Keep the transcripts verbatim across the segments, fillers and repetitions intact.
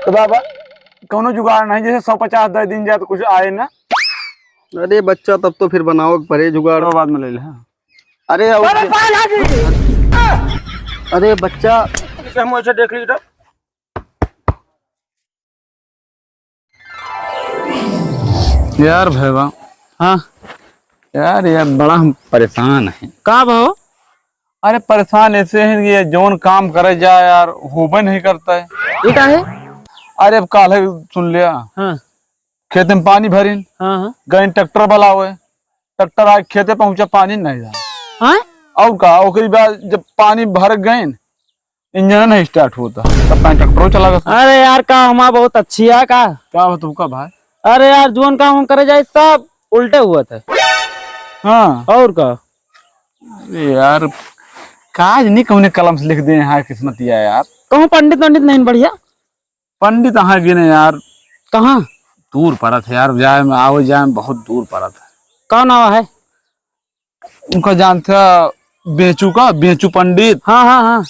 तो बाबा, कौनो जुगाड़ नहीं, जैसे सौ पचास दे दिन जाए तो कुछ आए ना। अरे बच्चा, तब तो फिर बनावे के पड़े जुगाड़। तो बाद में ले ले, हाँ। अरे, और अरे, क्या? पायल आ गई। अरे बच्चा। इसे हम ऐसे देख ली तो। यार भैया, हाँ। यार, यार, बड़ा हम परेशान हैं। का भाव? अरे, परेशान ऐसे हैं कि ये जौन काम करे जाए यार, होबे नहीं करता है। ये का है? अरे, अब काल है, सुन लिया। हाँ। खेते में पानी भरिन। हाँ, हाँ। गए ट्रैक्टर बुलावे, ट्रैक्टर आके खेते पहुंचा, पानी नहीं रहा। हाँ? और का, ओकरी बाद जब पानी भर गए, इंजन नहीं स्टार्ट होता, तब तक ट्रैक्टरो चला गया। अरे यार, का हमार बहुत अच्छी है का? का हो तुमका भाई? अरे यार, जोन काम हम करे जाए, सब उल्टे हुआ था। हाँ। और का? अरे यार, काज नहीं कौने कलम से लिख दे हैं किस्मतिया यार। कहूँ पंडित वंडित नहीं बढ़िया? पंडित अहाँ गिने यार। कहाँ? दूर पड़त है यार, जाए में, आवे जाए में बहुत दूर पड़त है। का नाव है? उनका जानता, बेंचू का, बेंचू पंडित। हाँ, हाँ, हाँ।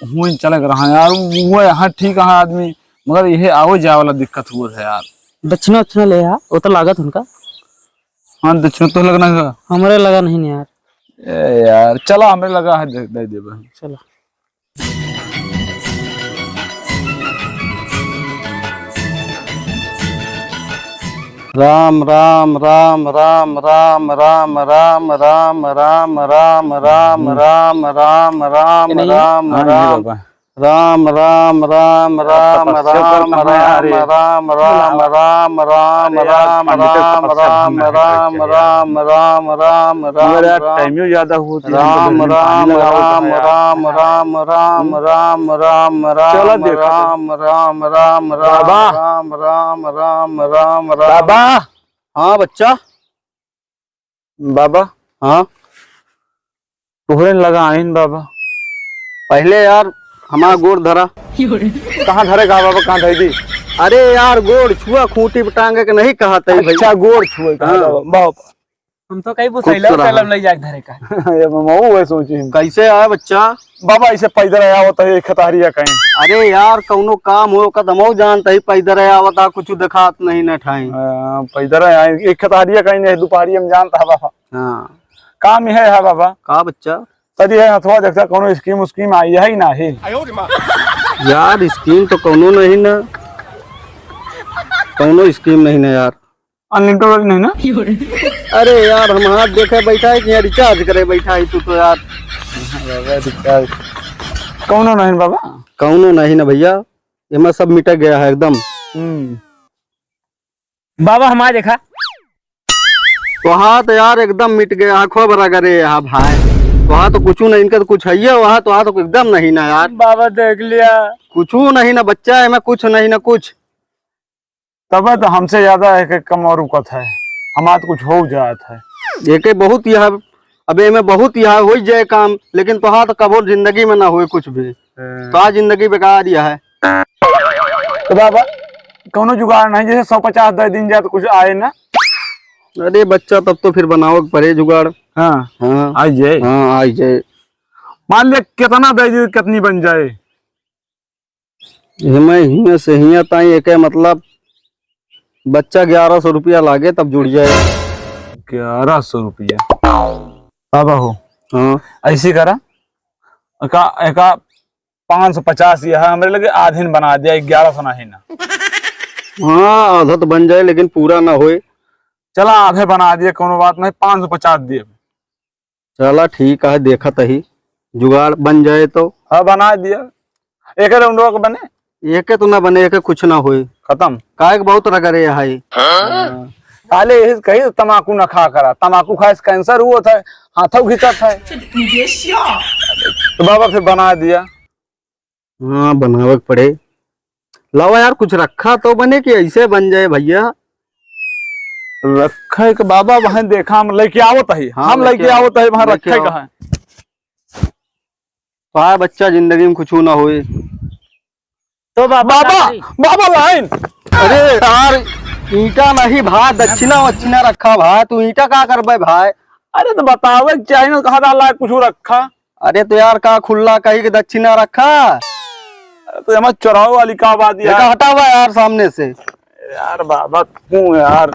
वहीं चले के रहा यार, वो यहाँ ठीक है आदमी, मगर यह आवे जाए वाला दिक्कत हुआ है यार। दक्षिणा उक्षिणा ले आ, वो तो लागत उनका। हाँ, दक्षिणा तो लगना है। हमरे लगा नहीं यार। ए यार, चला, हमरे लगा है, दे, दे देबे। चला। राम, राम, राम, राम, राम, राम, राम, राम, राम, राम, राम, राम, राम, राम, ये नहीं है? राम, हाँ, नहीं राम। बाबा। राम, राम, राम, यार, राम, तपस्या कर राम, कहाँ यार राम, ये? राम, राम, बुलावा। राम, राम, अरे यार, राम, पंडित राम, तपस्या राम, भंग है राम, करके यार। राम, राम, राम, मगर यार, राम। टाइमियो ज्यादा होती है, हम तो राम, घर में पानी राम, लगावत राम, है यार। राम, राम, राम, राम, राम, राम, चला राम, देखा तो। राम, राम, राम, राम, बाबा। राम, राम, राम, राम, राम। बाबा। हाँ बच्चा। बाबा। हाँ। तोहरे लगा आइन बाबा। पहले यार हमार गोड़ धरा। कहाँ धरे कहा बाबा, कहाँ धरे दी? अरे यार गोड़ छुआ, खूंटी पे टांगे के नहीं कहा तई भाई। अच्छा, गोड़ छुए कहा हाँ। बाबा, बाबा। हम तो कहीं खुश बुसैला रहा। उसैला ले जाके धरे का। ये मऊ है सोची हम। कैसे आए बच्चा? बाबा ऐसे पैदल आया होता है, एक खतारिया कहीं। अरे यार कौनो काम हो का दमऊ जानता ही, पैदल आया होता, कुछ दिखात नहीं न ठाई। हाँ, पैदल आए, एक खतारिया कहीं नहीं, दोपहरिया में जानता है बाबा। हाँ। काम यह है बाबा। का बच्चा? तरी है हथवा देखता, कौनो स्कीम उस्कीम आई है ही ना है। यार स्कीम तो कौनो नहीं ना, कौनो स्कीम नहीं ना यार। अनलिमिटेड वाली नहीं ना? अरे यार हम हाथ देखे बैठा है कि यहाँ रिचार्ज करे बैठा है तू तो यार। कौनो नहीं बाबा। कौनो नहीं ना भैया, एमा सब मिट गया है एकदम। हम्म। बाबा हमारे देखा। तोहा तो यार एकदम मिट गया, आँखों बरा करे यहाँ भाई। तोहा तो कुछ नहीं, इनका तो कुछ है ही, वहाँ तोहा तो एकदम नहीं ना यार। बाबा देख लिया। कुछ नहीं ना बच्चा है, मैं कुछ नहीं ना कुछ। तब तो हमसे ज्यादा एक एक कम और रुकत है, हमार तो कुछ हो जात है। एके बहुत यह, अब एमे बहुत यह हो जाए काम, लेकिन तोहा तो कबो जिंदगी में ना होए कुछ भी। हाँ। तोहा जिंदगी बेकार यह है। तो बाबा, कौनो जुगाड़ नहीं, जैसे सौ पचास दे दिन जाए तो कुछ आए ना? अरे बच्चा, तब तो फिर बनावे के पड़े जुगाड़। हाँ। हाँ। आई जाए। हाँ, आई जाए। मान ले कितना दे दी, कितनी बन जाए? हिमे हियाँ से हियाँ ताई एके मतलब बच्चा ग्यारह सौ रुपया लागे तब जुड़ जाए। ग्यारह सौ रुपया? बाबा हो। हाँ। ऐसी करा, एका, एका पाँच सौ पचास यह है, हमरे लगे आधे न बना दिया, ग्यारह सौ नहीं ना। हाँ, आधा तो बन जाए लेकिन पूरा ना होए। चला आधे बना दिए, कोनो बात नहीं, पाँच सौ पचास दिए। चला ठीक है, देखत ही जुगाड़ बन जाए तो। हाँ, बना दिया। एक राउंडवा के बने? एके तो ना बने, एके कुछ ना होए। खत्म। काहे के बहुत रगड़े है। हाँ। साले यही कही तो तमाकू ना खा करा, तमाकू खाए से कैंसर हुआ था, हाथों घिसत है। तो बाबा फिर बना दिया। हाँ, बनावे के पड़े। लावा यार, कुछ रखा तो बने कि ऐसे बन जाए भैया। रखे के बाबा वहाँ देखा, हम लेके आवत ही, हाँ, हम लेके लेके आओ, आवत ही, वहाँ लेके रखे आओ। का है। भाई बच्चा जिंदगी में कुछ ना होए। तो बाबा बाबा, का करी? बाबा लाइन। अरे यार, ईंटा नहीं भा, दक्षिणा वक्षिणा रखा भा, तू ईंटा का करबे भाई? अरे तो बतावे के चाही ना, कहा था ला कुछ रखा। अरे तो यार का खुल्ला कही के दक्षिणा रखा? तो हमार चोरावे वाली का बात यार? बेटा, हटा हुआ यार सामने से। यार बाबा, तू यार।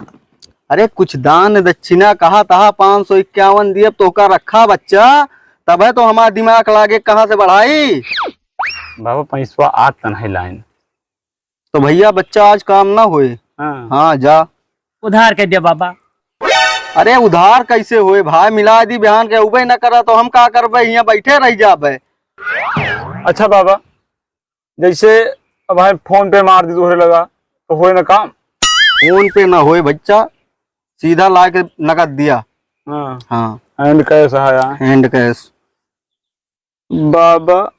अरे, कुछ दान दक्षिणा कहा तहा, पाँच सौ इक्यावन दिए, तो का रखा बच्चा, तबे तो हमार दिमाग लागे कहाँ से बढ़ाई। बाबा, पैसवा आज त नहीं लाइन। तो भैया, बच्चा आज काम ना होए। हाँ। हाँ, जा। उधार कर दे बाबा। अरे, उधार कैसे होए भाई? मिला दी बिहान के, उबे न करा तो हम का करबे? हियाँ बैठे रह जाबे। अच्छा बाबा, जैसे अब भाई फोन पे मार दी तोहरे लगा, तो होए ना काम? फोन पे ना होए बच्चा, सीधा ला के नगद दिया। हाँ। हाँ। Hand cash है यार। Hand cash। बाबा,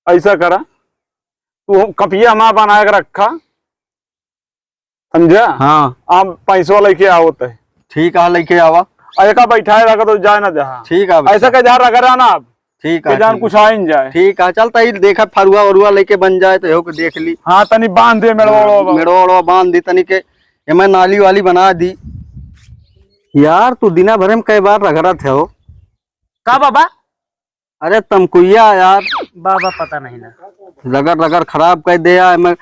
ऐसा करा, तू कपिया हमार बनाए के रखा, समझा? हाँ। आप पैसवा लेके आवत है। ठीक है, लेके आवा। और एका बैठाए रखा तो जाए ना जहाँ। ठीक है, ऐसा बच्चा। कह जहाँ रख रहा ना आप, ठीक है, कि जान ठीक। कुछ आ ही न जाए। ठीक है, चल तई देखा फरुआ वरुआ लेके बन जाए तो एहो के देख ली। हाँ, तनी बांध दे मेड़वा हाँ, ओड़वा। मेड़वा ओड़वा बांध दी तनी के, एमे नाली वाली बना दी। यार, तू दिना भरे में कई बार रगड़त है हो। का बाबा? अरे तमकुइया यार। बाबा पता नहीं ना। रगड़ रगड़ खराब कर दे यार, मैं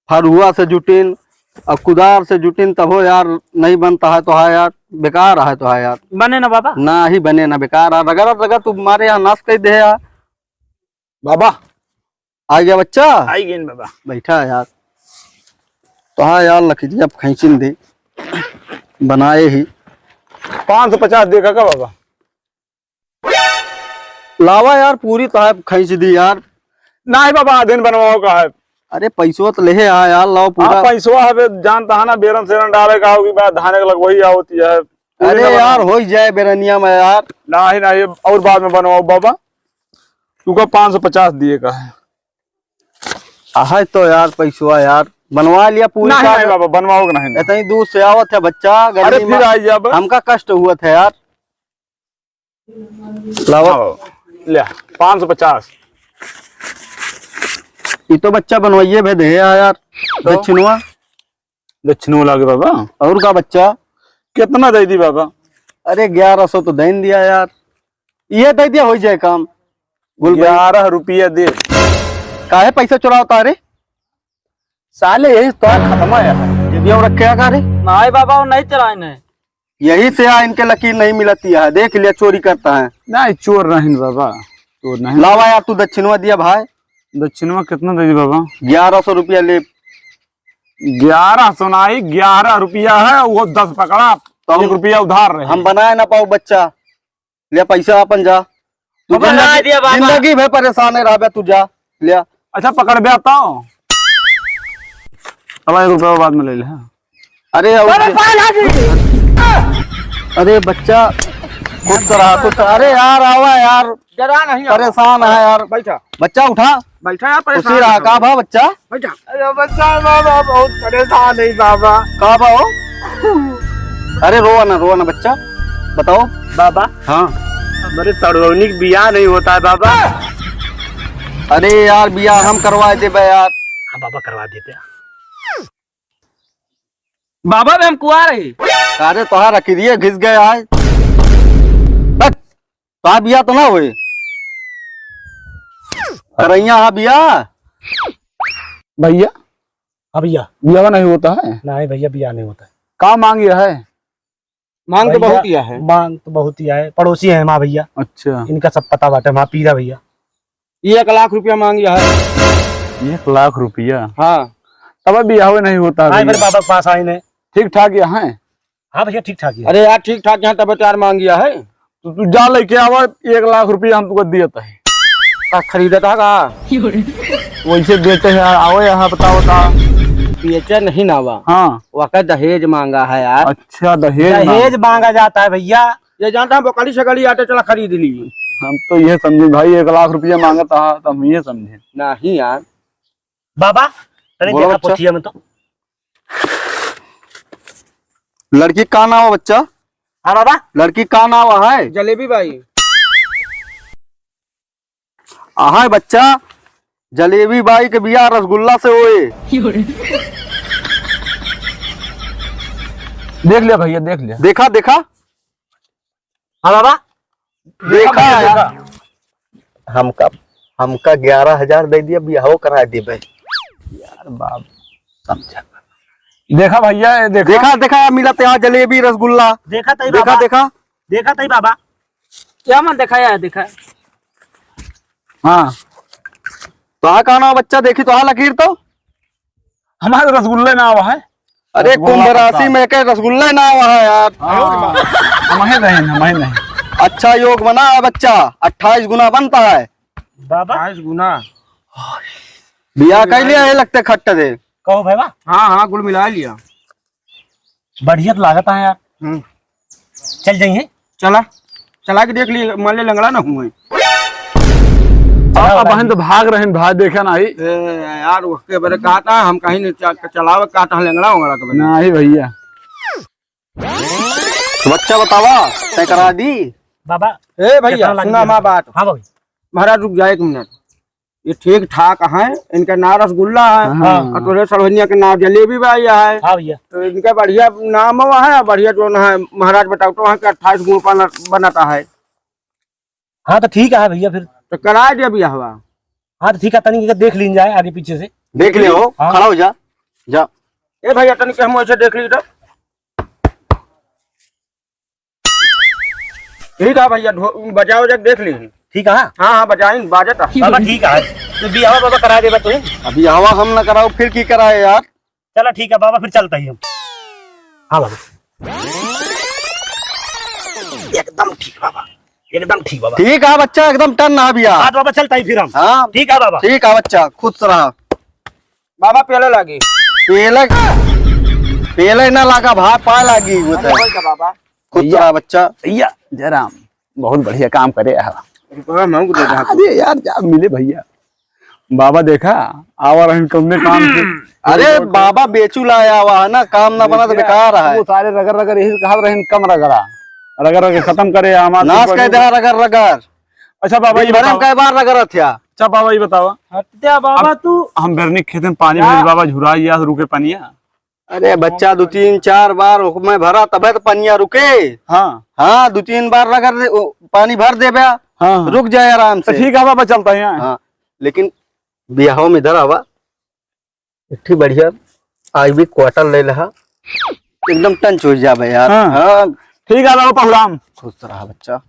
फरुआ से जुटिन और कुदार से जुटिन तबो यार नहीं बनता है तो है यार, बेकार है तो है यार। बने ना बाबा? ना ही बने ना, बेकार है, रगड़ रगड़ तू मारे यहाँ नाश कर दे यार। बाबा। आ गया बच्चा? आई गेन बाबा। बैठा है यार। तो हाँ यार, लकड़िया खैंचिन दे, बनाए ही। पाँच सौ पचास देखा का बाबा? लावा यार, पूरी तो है, खींच दी यार। नाही बाबा, आधेन बनवाओ का है। अरे पैसवा तो लेहे आ यार, लाओ पूरा। हाँ, पैसवा है, जानता है ना, बेरन सेरन डाले का होगी, बात धाने के लगवही आवती है। पूरी अरे ना यार, बनवाओ। हो ही जाए बेरनिया में यार। नाही, नाही, और बाद में बनवाओ बाबा। तू का पाँच सौ पचास दिए का है। आहे तो यार पैसवा यार, बनवा लिया पूरी नाही, का। नाही बाबा, बनवाओ का नाही। इतनी दूर से आवत है बच्चा, अरे गर्मी फिर में आई जाबे। हमका कष्ट हुआ था यार। लावा। आओ, ले, पाँच सौ पचास। ई तो बच्चा बनवाइए भे दे है यार। तो? दक्षिणवा। दक्षिणवा लागे बाबा। और का बच्चा? कितना दे दी बाबा? अरे ग्यारह सौ तो दे दिया यार। ये दे दिया, हो जाए काम। बोल भाई। ग्यारह रुपया दे। काहे पैसा चुरावता रे? साले यही तो खत्म है। ये भी और रखे का रे? नाही बाबा, वो नहीं चलाए ने। यही से आ, इनके लकीर नहीं मिलती है, देख लिया चोरी करता है। नाही, चोर नहीं बाबा, चोर नहीं। लावा यार, तू दक्षिणवा दिया भाई। दक्षिणवा कितना दे दी बाबा? ग्यारह सौ रुपया ले। ग्यारह सौ नाही, ग्यारह रुपया है, वो दस पकड़ा, तो हम, एक रुपया उधार रहे। हम बनाए ना पाओ बच्चा, ले पैसा अपन जा। तू बना जिंदगी, दिया बाबा। जिंदगी भर परेशान है रहबे तू, जा ले। अच्छा पकड़ बे आता हूँ। अब एक रुपया बाद में ले ले, हाँ। अरे और अरे के- पाला जी। अरे बच्चा, खुद तो रहा, खुद तो, अरे यार आवा यार, डरा नहीं, आवा। परेशान है यार। बैठा। बच्चा उठा। बैठा यार, परेशान खुशी रहा, है। का भा बच्चा? बैठा। अरे बच्चा, बाबा बहुत परेशान है बाबा। का बा हो? अरे रोवा ना, रोवा ना बच्चा, बताओ। बाबा। हाँ। हमारे सड़वनी के बियाह नहीं होता है बाबा। अरे यार, बियाह हम करवा देबे यार। हाँ बाबा, करवा देते हैं। बाबा भी हम कुआर है। अरे तोहार अकिरिये घिस गए आए। बस, तोहार बियाह तो ना होए। करैया हाँ बियाह। भैया। हाँ भैया। बियाह नहीं होता है? नहीं भैया, बियाह नहीं होता है। का मांग यह है? मांग तो भैया, बहुत ही है। मांग तो बहुत ही है, पड़ोसी है हमार भैया। अच्छा। इनका सब पता बाटे, हमार पीरा भैया। ये एक लाख रुपया मांग यह है। एक लाख रुपया? हाँ। तब बियाह नहीं होता हाँ, भैया। मेरे बाबा के पास आए ने। ठीक ठाक यहाँ है? हाँ भैया, ठीक ठाक ही है। अरे यार, ठीक ठाक यहाँ तब यार मांग यह है। तो तू जा लेके आवा, एक लाख रुपया हम तुका दियत है। का खरीदत है का? वैसे बेचे है, आओ यहाँ बताओ ता। बेचे नहीं ना बा। हाँ। वका दहेज मांगा है यार। अच्छा, दहेज दहेज मांगा। मांगा जाता है भैया। ये जानता हम बकरी सकरी आटे चला खरीद ली। हम तो ये समझे भाई, एक लाख रुपया मांगत है, तो हम ये समझे। नहीं यार। बाबा, तनी बोलो देखा बच्चा। पोथिया में तो। लड़की का नाव है बच्चा? हाँ बाबा। लड़की का नाव है? जलेबी बाई। आहे बच्चा, जलेबी बाई के बियाह रसगुल्ला से होए। देख लिया भैया, देख लिया। देखा, देखा। हाँ बाबा। देखा देखा भैया, यार। देखा। हमका, हमका ग्यारह हजार दे दिया, बियाहो करा देबे। यार बाप, समझा। देखा भैया, ये देखा। देखा, देखा, मिलत है जलेबी, रसगुल्ला। देखा तई देखा, बाबा। देखा। देखा तई बाबा। क्या मन देखा यार, देखा। हाँ। तो हाँ, का नाव बच्चा, देखी तो हाँ लकीर तो। हमारे रसगुल्ले नाव है। अरे, रसगुल्ला कुंभ राशि पता। में के रसगुल्ले नाव है यार। हाँ, हमें नहीं, हमें नहीं। अच्छा योग बना है बच्चा, अट्ठाईस गुना बनता है। बाबा। अट्ठाईस गुना। बियाह कर लिया है लगते खट्ट दे। कहो भाई बा। हाँ, हाँ, गुल मिला लिया। बढ़िया तो लागत है यार। हम्म। चल जाइए। चला, चला के देख ली, मान ले लंगड़ा ना हुए। चला अब भाई। बहन तो भाग रहे हैं, भाई देखा ना आई। ए, यार, उसके बारे कहा था, हम कहीं नहीं च-, चलावे कहा था, लंगड़ा उंगड़ा के बारे। ना आई भैया। बच्चा बतावा, तय करा दी। बाबा, ए भैया, कितना लागी सुना है? माँ बात। हाँ बाबा। महाराज रुक जाए एक मिनट। ये ठीक ठाक है, इनका नाव रसगुल्ला है, हाँ। और तोरे सड़वनिया के नाव जलेबी बा, ये है। हाँ भैया। तो इनका बढ़िया नाम हुआ है, बढ़िया जो है महाराज बताओ तो वहाँ के अट्ठाईस गुण पाना बनाता है। हाँ तो ठीक है भैया फिर। तो करा दे अभी हवा। हाँ तो ठीक है, तनी के देख लीन जाए आगे पीछे से। देख ले हो, हाँ। खड़ा हो जा, जा। ए भैया तनी के हम ऐसे देख ली तो। ठीक है भैया, ढो-, बजा उजा के देख ली। ठीक है। हाँ, हाँ, बजाइन, बाजत है। बाबा, ठीक है। तो बियाह बाबा करा देबा तू? अभी हवा हम ना कराओ, फिर की कराए यार? चला, ठीक है बाबा, फिर चलता ही हम। हाँ बाबा। एकदम ठीक बाबा, एकदम ठीक बाबा। ठीक है बच्चा, एकदम टन ना बिया। हाँ तो बाबा, चलता ही फिर हम। हाँ। ठीक है बाबा। ठीक है बच्चा, खुश रहा। बाबा, पेले लागी। पेले, पेले ना लागा, भाग पाए लागी, वो तो। अरे, बोल का बाबा? खुश भैया, रहा बच्चा। भैया, जय राम, बहुत बढ़िया काम करे है। रुपया मांग दे रहा। अरे यार, जा मिले भैया। बाबा देखा, आवा रहन कौने काम से। अरे बाबा, बेचू लाया हुआ है ना, काम ना बना तो बेकार है। वो सारे रगड़ रगड़ यही कहा रहन, कम रगड़ा, रगड़ रगड़ खत्म करे हमार नाश कर दे रगड़ रगड़। अच्छा बाबा, दिन ये भर में बताओ। कई बार रगड़त है? अच्छा बाबा, ये बताओ। हत्या बाबा अब तू। हम बेरनी के खेत में पानी भरे बाबा, झुरा गया, रुके पनिया। अरे बच्चा, दो तीन चार बार ओकमे भरा, तबे तो पनिया रुके। हाँ। हाँ, दो तीन बार रगड़ दे, ओ, पानी भर देबे, हाँ, हाँ। रुक जाए आराम तो से। ठीक है बाबा, चलता है यहाँ। हाँ, लेकिन बियाह में इधर आवा, एक ठी बढ़िया आईवी क्वार्टर ले लहा, एकदम टंच हो जाबे यार। हाँ। हाँ। ठीक है बाबा, प्रणाम। खुश रहा बच्चा।